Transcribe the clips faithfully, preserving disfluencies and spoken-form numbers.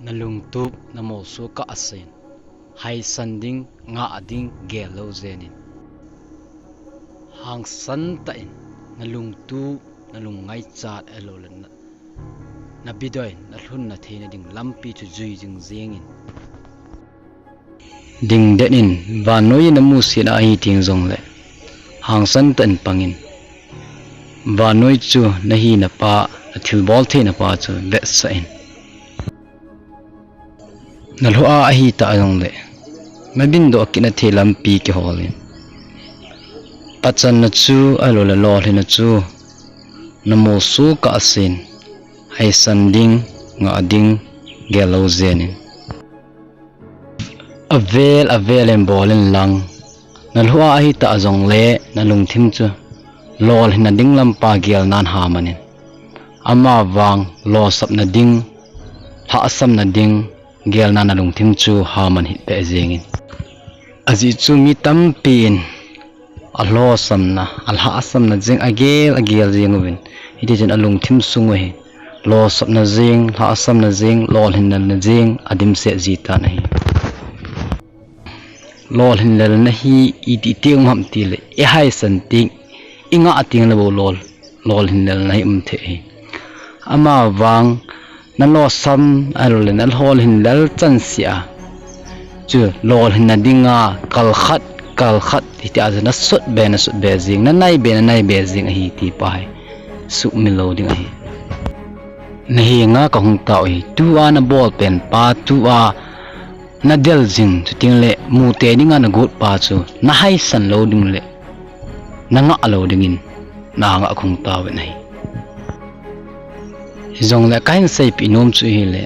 Na lungtup, na molso kah a sen. Haisan ding, ngah ding, gel lou jen in. Hangsan tah in, na lungtup, na lungngaichat ahilou le na, na bidoi, na lhunna theina ding lampi chu jui jing jeng in. Dingdet in, vannoi na musit a ahi teng jong le, hangsan tah in pang in. Vannoi chu na hina pa, na thilbol theina pa chu vetsah in. Na lhoh a ahi tah jong le, na dindoh kit na thei lampi kihol in. Pachanna chu, ahilou le lolhinna chu, na molso kah a sen. Haisan ding, ngah ding, gel lou jen in. Avel, avel in bol in lang. Na lhoh a ahi tah jong le, na lungthim chu lolhinna ding lampi gelnan ha man in. Ama vang, lolsapna ding, lhahsamna ding, gelna na lungthim chu ha man hih peh jeng in. Ajeh chu mi tampi in, alolsamna, alhahsamna jeng, agel, agel jeng uvin. Hiti chun alungthim sung u hi, lolsapna jeng, lhahsamna jeng, lolhinna jeng, adimset ji tan ahi. Lolhinna hi iti teng um ham ti le, i haisan teng, i ngah teng le bou lol, lolhinna hi um thei ahi. Ama vang, na lolsam, ahilou le na lolhinna chan seh a. Chu lolhinna dinga, kal khat, kal khat, hiti a chu na sut be, na sut be jeng, na nai be, na nai be jeng ahi ti pa hi. Sumil lou ding ahi. Na henga ka hung tao hi, tua na bol pen pa, tua na del jing, chuteng le mute dinga na got pa chu, na haisan lou ding le, na ngah lou ding in, na ngah khung tao ve ahi. Hijong le, ka hin seipeh nom chu hi le,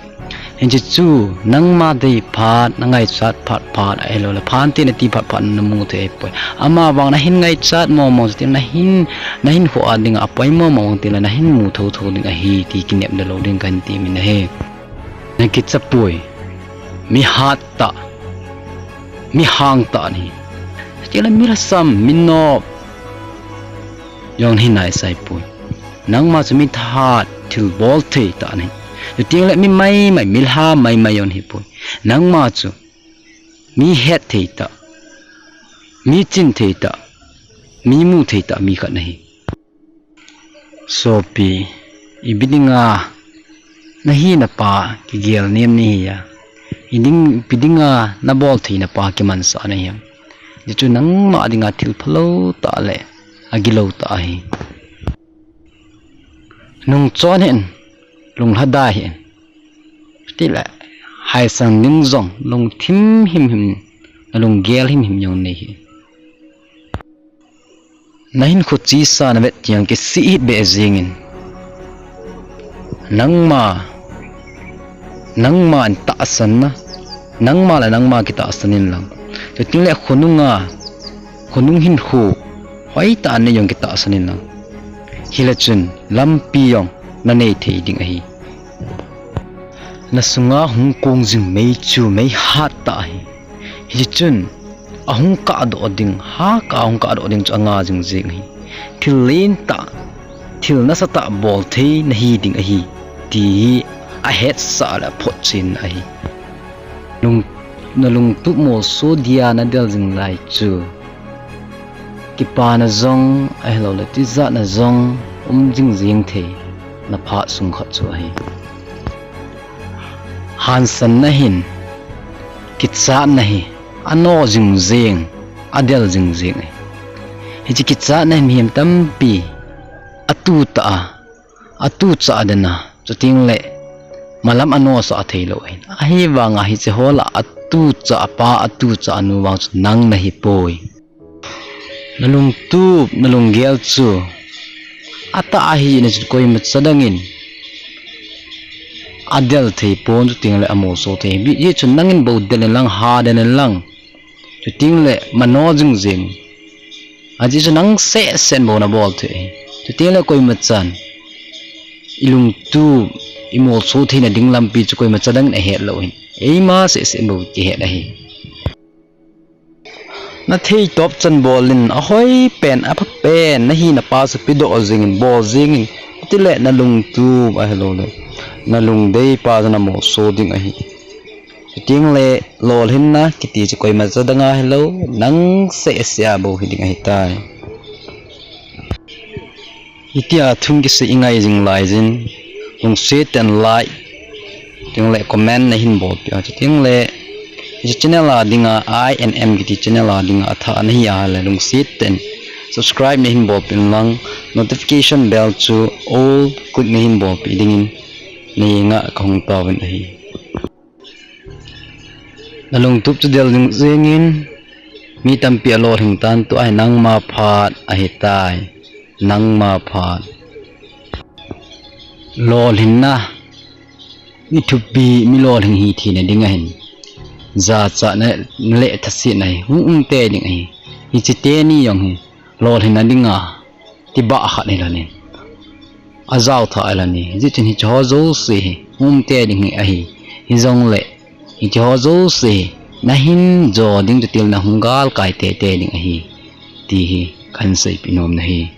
hiche chu, nangma dei phat, na ngaichat phat phat, ahilou le, phan te na ti phat phat na mu thei poi. Ama vang na hin ngaichat mo mo, chuteng na hin, na hin khoh a dinga, apoimo mo, chuteng le, na hin mu tho tho ding ahi, ti kinepna lou ding ka hin ti min ahi. Na kicha poi. Mi hat tah. Mi hang tah nahi. Chuteng le mi lhasam, mi nop. Jong hi nai sai poi. Nangma chu mi thahat, thilbol thei tah nahi. Chuteng le mi mai mai, mi lha mai mai jong hi poi. Nangma chu mi het thei tah. Mi chin thei tah. Mi mu thei tah, mi khat nahi. Sopi, ipi dinga na hina pa kigel nem nahi a. Ipi dinga na bol theina pa kimansah nahi ham. Hichu nangma dinga thil phalou tah le agilou tah ahi. Nungchon hih in, lunglhadai hih in. Chuteng le, haisan ding jong, lungthim himhim, na lunggel himhim jong nei hih in. Na hinkho chesa na vet teng kisih hih beh jeng in. Nangma, nangma in tahsan na, nangma le nangma kitahsan in lang. Chuteng le khonunga, khonung hinkho, hoitah in nei jong kitahsan in lang. Hile chun, lampi jong na nei thei ding ahi. Na sunga hung kong jing mei chu mei hat tah ahi. Hichun, ahung kahdoh ding, ha ka ahung kahdoh ding chu anga jing jeng ahi. Thil lentah, thil nasatah bol thei nahi ding ahi, ti hi ahetsah le aphotchen ahi. Lung, na lungtup molso dia na del jing lai chu. Kipana jong, ahilou le tijatna jong, um jing jeng thei, na phat sung khat chu ahi. Hansanna hin, kichatna hi, ano jing jeng, adel jing jeng ahi. Hiche kichatna hin mihem tampi, atuh tah a, atuh chah den a, chuteng le, malam ano sah thei lou ahi. Ahivanga hiche ho lah a atuh chah pa, atuh chah nu vang chu nang nahi poi. Na lungtup, na lunggel chu atah ahi na chu koimacha dang in adel thei pon chuteng le amolso thei. Hichu nang in bou del in lang, ha den in lang. Chuteng le mano jing jeng. Ajeh chu nang seh seh in bou na bol thei. Chuteng le koimachan ilungtup, imolso theina ding lampi chu koimacha dang in ahet lou ahi. Eima seh seh in bou kihet ahi. Na theitop chan bol in, ahoi pen, apha pen, na hina pa chu pedoh jing in, bol jing in, chuteng le na lungtup ahilou le nalungdei pa chu namoh so ding ahi. Chutengle lolhinna kiti chu koima cha danga hilou, nang seh seh a bou hiding ahitai. Hitia thum kisei ingai jing laijin, lungset tah in like, chutengle comment nahin bolpeh a, chutengle hiche channel a dinga, I N M kiti channel a dinga athah nahi ahile lungset tah in subscribe nahin bolpeh inlang, notification bell chu all click nahin bolpeh dingin nahenga kahung taovin ahi. Nalungtup chu del jing jengin, mi tampi alolhing tan, tua hi nangma phat ahitai, nangma phat. Lolhinna, mi thupi, mi lolhing hi theina ding ahin, jachatna le thasetna hi hung umtei ding ahi. Hiche teni jong hi lolhinna dinga tibah khat hilou in, ajao thah hilou in, hijeh chun hicheho jouse hi umtei ding hi ahi. Hijongle hicheho jouse hi nahin jo ding, chutengle nahung galkai teitei ding ahi, ti hi kahin seipeh nom nahi.